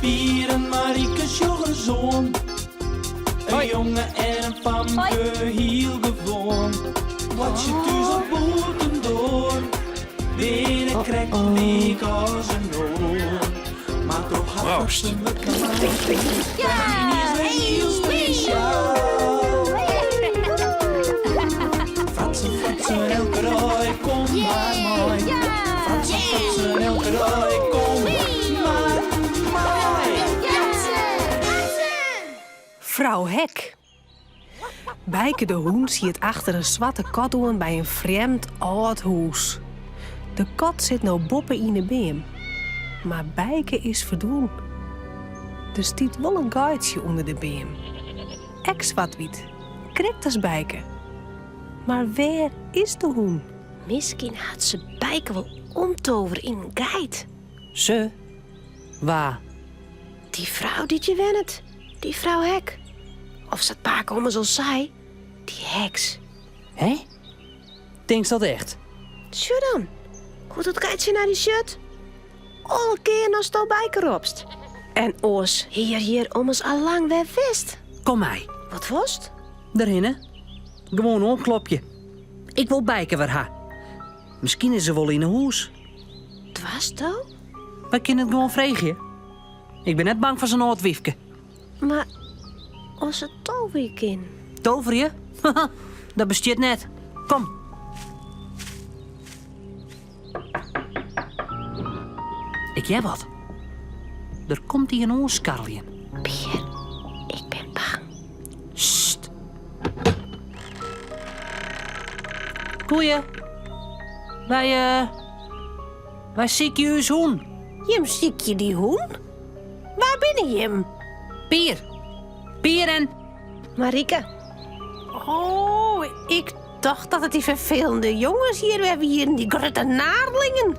Pier en Marike sjoch ris oan. In jonge en in famke, hiel gewoan. Boartsje thús of bûtendoar, binne krekt lyk as in oar. Mar troch har Proost. fratsen mekaar, is wer hiel spesjaal. Fratsen, fratsen, elke dei, kom mar mei. Fratsen, fratsen, elke dei, kom mar mei. Frou Hek. Bijke de hûn siet achter in swarte kat oan by in frjemd âld hûs. De kat sit no boppe yn 'e beam, mar Bijke is ferdwûn. Der stiet wol in geitsje ûnder de beam. Ek swart-wyt, krekt as Bijke. Mar wêr is de hûn? Miskien hat se Bijke wol omtovere yn in geit. Se? Wa? Dy frou dy't hjir wennet, dy frou Hek. Of sa't pake ommers al sei, dy heks. Hè? Tinkst dat echt? Sjoch dan, hoe't dat geitsje nei dy sjocht. Alle kearen asto Bijke ropst. En oars hie er hjir ommers al lang wer west. Kom mei. Wat wolst? Derhinne. Gewoan oanklopje. Ik wol Bijke wer ha. Miskien is er wol yn 'e hûs. Doarsto? Wy kinne it gewoan freegje. Ik bin net bang foar sa'n âld wyfke. Mar as se toverje kin? Toverje? Dat bestiet net. Kom. Ik hear wat. Der komt ien oanskarreljen. Pier, ik bin bang. Sst. Goeie. Wy, eh, wy sykje ús hûn. Jim sykje dy hûn? Wa binne jim? Pier. Pier en... Marike. Oh, ik tocht dat it dy ferfelende jonges hjir wer wienen, dy grutte naarlingen.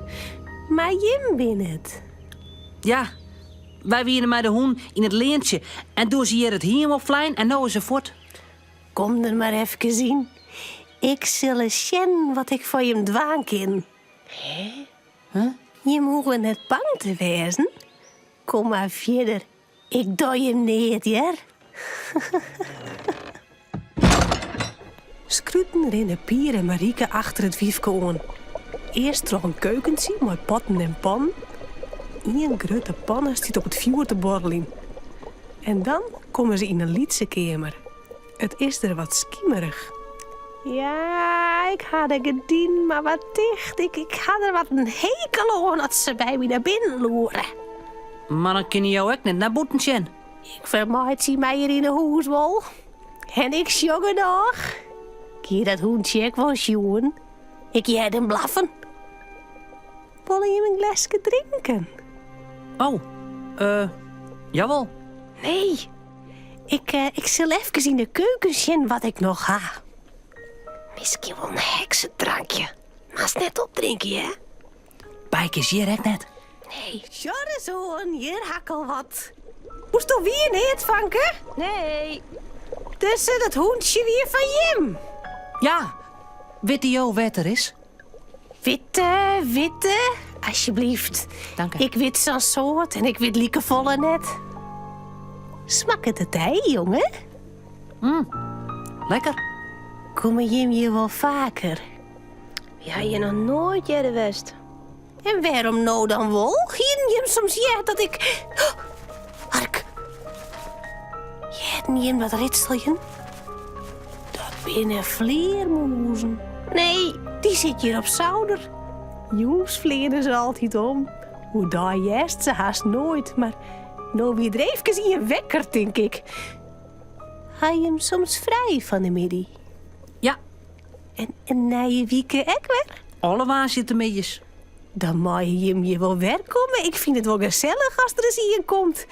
Mar jim binne it. Ja, wy wiene mei de hûn yn it leantsje en doe is hjir it hiem opflein en no is er fuort. Kom der mar efkes yn. Ik sil ris sjen wat ik foar jim dwaan kin. Hè? Huh? Jim hoege net bang te wêzen. Kom mar fierder. Ik doch jim neat, hear. Skruten rinne Pier en Marike achter it wyfke oan. Earst troch in keukentsje mei potten en pannen. Ien grutte panne stiet op it fjoer te borreljen. En dan komme se yn in lytse keamer. It is der wat skimerich. Ja, ik ha de gerdinen mar wat ticht. Ik, ik ha der wat in hekel oan as se by my nei binnen loere. Mar dan kinne jo ek net nei bûten sjen. Ik fermeitsje my hjir yn 'e hûs wol. En ik sjoch genôch. Ik hie dat hûntsje ek wol sjoen. Ik hearde him blaffen. Wolle jim in gleske drinken? Oh, eh, jawol. Nee, ik, eh, ik sil efkes yn de keuken sjen wat ik noch ha. Miskien wol in heksedrankje. Moatst net opdrinke, hear. Bijke is hjir ek net. Nee. Sjoch ris oan, hjir ha ik al wat. Hoesto wie neat, fanke? Nee. Dus dat hûntsje wie fan jim? Ja, witte jo wêr't er is? Witte, witte, asjebleaft. Dank. Ik wit sa'n soad en ik wit likefolle net. Smakket de tij, jonge? Mm, lekker. Komme jim hjir wol faker? Wy ha hjir noch noait earder west. En wêrom no dan wol? Hienen jim soms heard dat ik. Hark. Hearden jim dat ritseljen? Dat binne flearmûzen. Nee. Dy sit hjir op souder. Jûns fleane se altyd om. Oerdei hearst se hast noait, mar no wie der eefkes ien wekker, tink ik. Ha jim soms frij fan 'e middei? Ja. En, en nije wike ek wer? Alle woansdeitemiddeis. Dan meie jim hjir wol wer komme. Ik fyn it wol gesellich as der ris ien komt.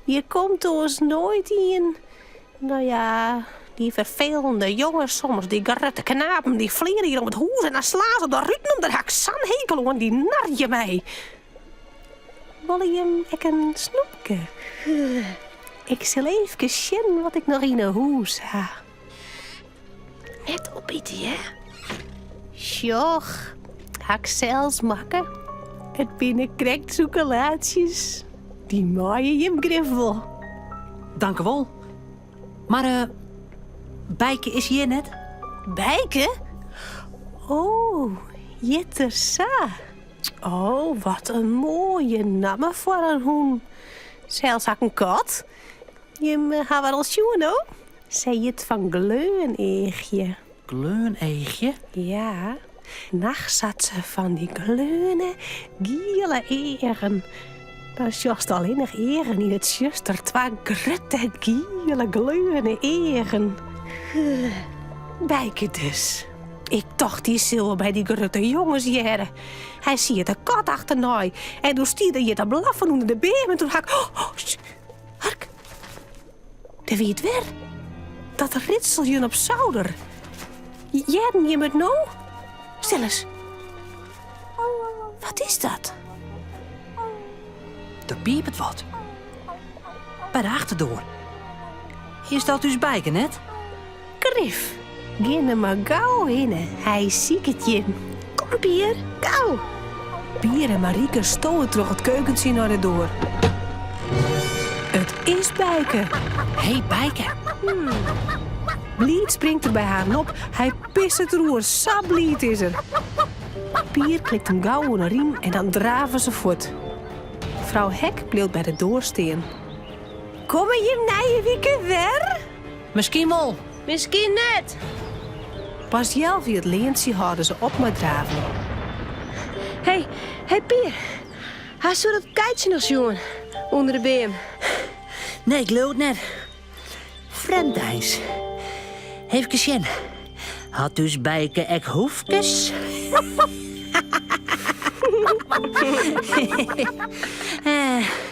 Hjir komt oars noait ien. No ja, dy ferfelende jonges soms, dy grutte knapen, dy fleane hjir om it hûs en dan slaan se op de ruten om. Dêr ha ik sa'n hekel oan, dy narje my. Wolle jim ek in snoepke? Ik sil eefkes sjen wat ik noch yn 'e hûs ha. Net opite, hear. Sjoch, ha ik sels makke. It binne krekt sûkelaatsjes. Dy meie jim grif wol. Dankewol. Mar eh, Bijke is hjir net? Bijke? Oh, hjit er sa. Oh, wat in moaie namme foar in hûn. Sels ha ik in kat. Jim eh, hawwe har al sjoen, no? Sy hjit fan Gleoneachje. Gleoneachje? Ja, nachts hat se fan dy gleone, giele eagen. Dan sjochst allinnich eagen yn it tsjuster, twa grutte, giele, gleone eagen. Bijke dus. Ik tocht dy sil wol by dy grutte jonges hearre. Hy siet de kat achternei en doe stie er hjir te blaffen ûnder de beam en toen ha ik... Oh, oh, hark. Dêr wie it wer. Dat ritseljen op souder. Hearden jim it no? Stil ris. Wat is dat? Der piepet wat. By de achterdoar. Is dat ús Bijke net? Grif. Gean der mar gau hinne, hy siket jim. Kom Pier, gau! Pier en Marike stowe troch it keukentsje nei de doar. It is Bijke. Hé Bijke. Hmm. Bliid springt er by harren op. Hy pisset deroer, sa bliid is er. Pier klikt him gau oan 'e riem en dan drave se fuort. Frou Hek bliuwt by de doar stean. Komme jim nije wike wer? Miskien wol. Miskien net. Pas healwei it leantsje hâlde se op mei draven. Hé, hé Pier. Hasto dat geitsje noch sjoen ûnder de beam? Nee, ik leau it net. Frjemd eins. Eefkes sjen. Hat ús Bijke ek hoefkes? Eh.